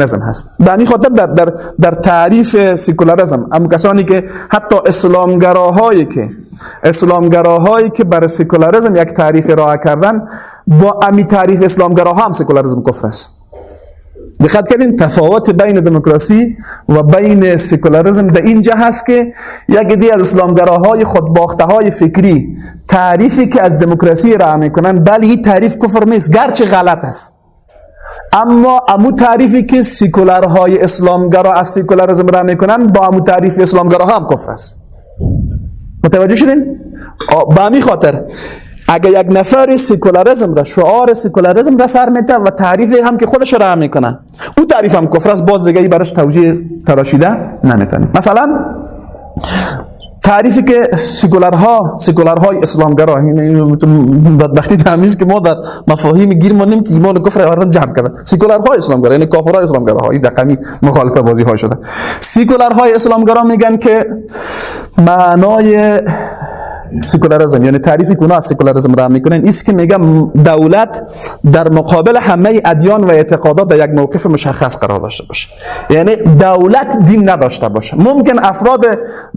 هست. به همین خاطر در تعریف سکولاریسم هم کسانی که حتی اسلامگراهایی که برای سکولاریسم یک تعریف ارائه کردن، با امی تعریف اسلامگراها هم سکولاریسم کفر است. دقت کردین؟ تفاوت بین دموکراسی و بین سکولاریسم در اینجا هست که یک عده از اسلامگراهای خودباخته های فکری تعریفی که از دموکراسی ارائه میکنن، بله، این تعریف کفر نیست، گرچه غلط است، اما امو تعریفی که سکولارهای اسلامگرا از سکولاریسم ارائه میکنن، با امو تعریف اسلامگراها هم کفر است. متوجه شدین؟ به همین خاطر اگه یک نفر سکولاریسم را، شعار سکولاریسم را سر میته و تعریف هم که خودش را میکنه، او تعریف هم کفر است، باز دیگه براش توجیه تراشیده نمیتونه. مثلا تعریفی که سکولارهای اسلامگرا، بدبختی تمیز که ما در مفاهیم گیر مانیم که ایمان و کفر مردم جمع کرده. سکولارهای اسلامگرا یعنی کافرهای اسلامگرا، این رقمی مخالفه بازی ها شده. سکولارهای اسلامگرا میگن که معنای سکولاریسم، یعنی تعریفی که اونا از سکولاریسم را میکنن، ایست که میگه دولت در مقابل همه ادیان و اعتقادات در یک موقف مشخص قرار داشته باشه، یعنی دولت دین نداشته باشه. ممکن افراد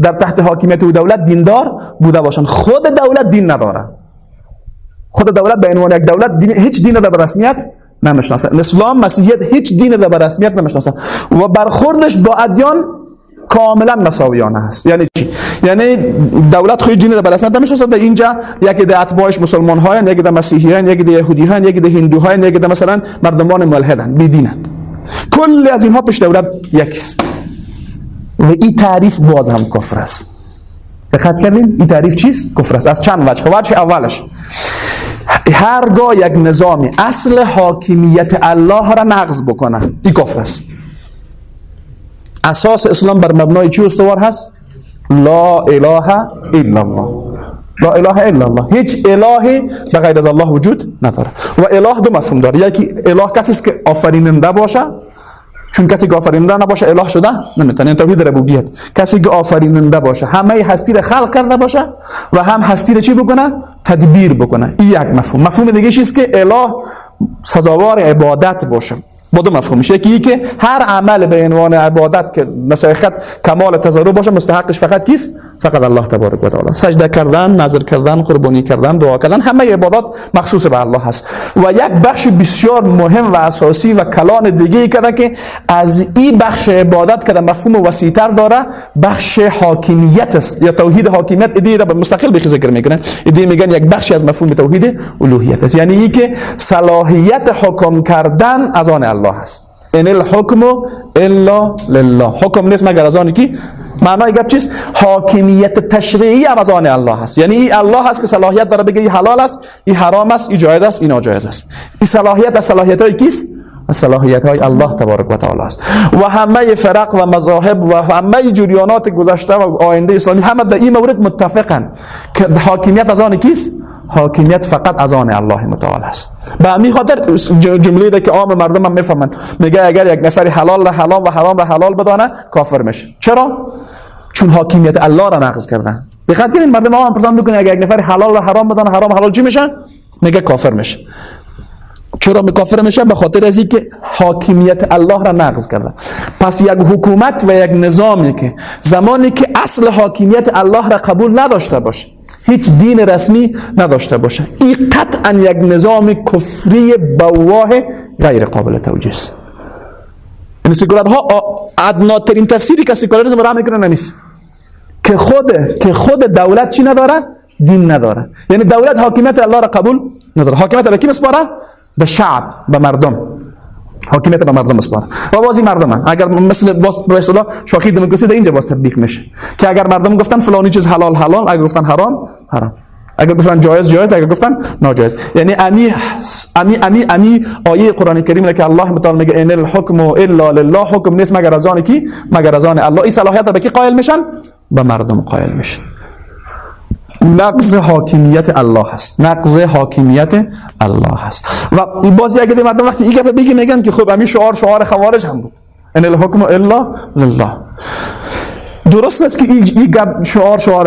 در تحت حاکمیت او دولت دیندار بوده باشن، خود دولت دین نداره. خود دولت به عنوان یک دولت دین، هیچ دین را به رسمیت نمیشناسه. اسلام، مسیحیت، هیچ دین را به رسمیت نمیشناسه و برخوردش با ادیان کاملا مساویانه است. یعنی چی؟ یعنی دولت خود دین را به رسمیت نمیشناسه. در اینجا یک عده اتباعش مسلمان های، یک عده مسیحیان، یک عده یهودی های، یک عده هندوهای، یک عده مثلا مردمان ملحدن، بی دینن. کل از اینها پیش دولت یکیست و این تعریف باز هم کفر است. دقت کردین؟ این تعریف چیست؟ کفر است. از چند وجه. وجه اولش، هرگاه یک نظامی اصل حاکمیت الله را نقض بکنه، این کفر است. اساس اسلام بر مبنای چی استوار هست؟ لا اله الا الله. لا اله الا الله، هیچ الهی به غیر از الله وجود نداره. و اله دو مفهوم داره. یکی اله کسی است که آفریننده باشه، چون کسی که آفریننده نباشه اله شده نمیتونه، این توحید ربوبیت. کسی که آفریننده باشه، همه هستی را خلق کرده باشه و هم هستی را چی بکنه؟ تدبیر بکنه. این یک مفهوم. مفهوم دیگه چیست؟ که اله سزاوار عبادت باشه، با دو مفهوم میشه. یکی که هر عمل به عنوان عبادت که نسایخت کمال تضرع باشه، مستحقش فقط کیست؟ فقط الله تبارک و تعالی. سجده کردن، نذر کردن، قربانی کردن، دعا کردن، همه عبادات مخصوص به الله هست. و یک بخش بسیار مهم و اساسی و کلان دیگه ای که از این بخش عبادت که مفهوم وسیع‌تر داره، بخش حاکمیت است یا توحید حاکمیت. ایده را به مستقل به ذکر میکنن. ایده میگن یک بخشی از مفهوم توحید الوهیت است، یعنی ای که صلاحیت حکم کردن از آن الله است. ان الحکم الا لله، حکم نیست مگر از آن کی؟ معنای گپ چیست؟ حاکمیت تشریعی هم از آن الله است، یعنی این الله است که صلاحیت داره بگه این حلال است، این حرام است، این جایز است، این ناجایز است. این صلاحیت از صلاحیت های کیست؟ از صلاحیت های الله تبارک و تعالی است. و همه فرق و مذاهب و همه جریانات گذشته و آینده اسلامی همه در این مورد متفقن که حاکمیت از آن کیست؟ حاکمیت فقط از آن الله متعال است. به همین خاطر جمله که عام مردم هم میفهمند، میگه اگر یک نفر حلال را حلال و حرام را حلال بدانه، کافر میشه. چرا؟ چون حاکمیت الله را نقض کردن. دقت کنید، مردم عام پرسان میکنه اگر یک نفر حلال را حرام بدانه، حرام حلال، چی میشه؟ میگه کافر میشه. چرا کافر میشه؟ به خاطر از اینکه حاکمیت الله را نقض کرده. پس یک حکومت و یک نظامی که زمانی که اصل حاکمیت الله را قبول نداشته باشه، هیچ دین رسمی نداشته باشه، این قطعا یک نظام کفری بواه غیر قابل توجیه است. یعنی سکولارها ادناترین تفسیری که سکولاریسم را میکنن نیست که خود دولت چی نداره؟ دین نداره. یعنی دولت حاکمیت الله را قبول نداره. حاکمیت به کی مسپاره؟ به شعب، به مردم. حاکمیت به مردم مسپاره و بازی مردم هم. اگر مثل باز به اصطلاح شاخه دموکراسی در اینجا باز تطبیق میشه که اگر مردم گفتن فلانی چیز حلال، حلال، اگر گفتن حرام، حرام، اگر گفتن جایز، جایز، اگر گفتن ناجایز. یعنی امی آیه قرآن کریم که الله متعال میگه ان الحکم الا لله، حکم نیست مگر از آن کی؟ مگر از آن الله. این صلاحیت را به کی قائل میشن؟ به مردم قائل میشن. نقض حاکمیت الله هست، نقض حاکمیت الله هست. و باز یک مردم وقتی این گپ بگی، میگن که خب همین شعار شعار خوارج هم بود، ان الحکم الا لله. درست است که این گپ شعار شعار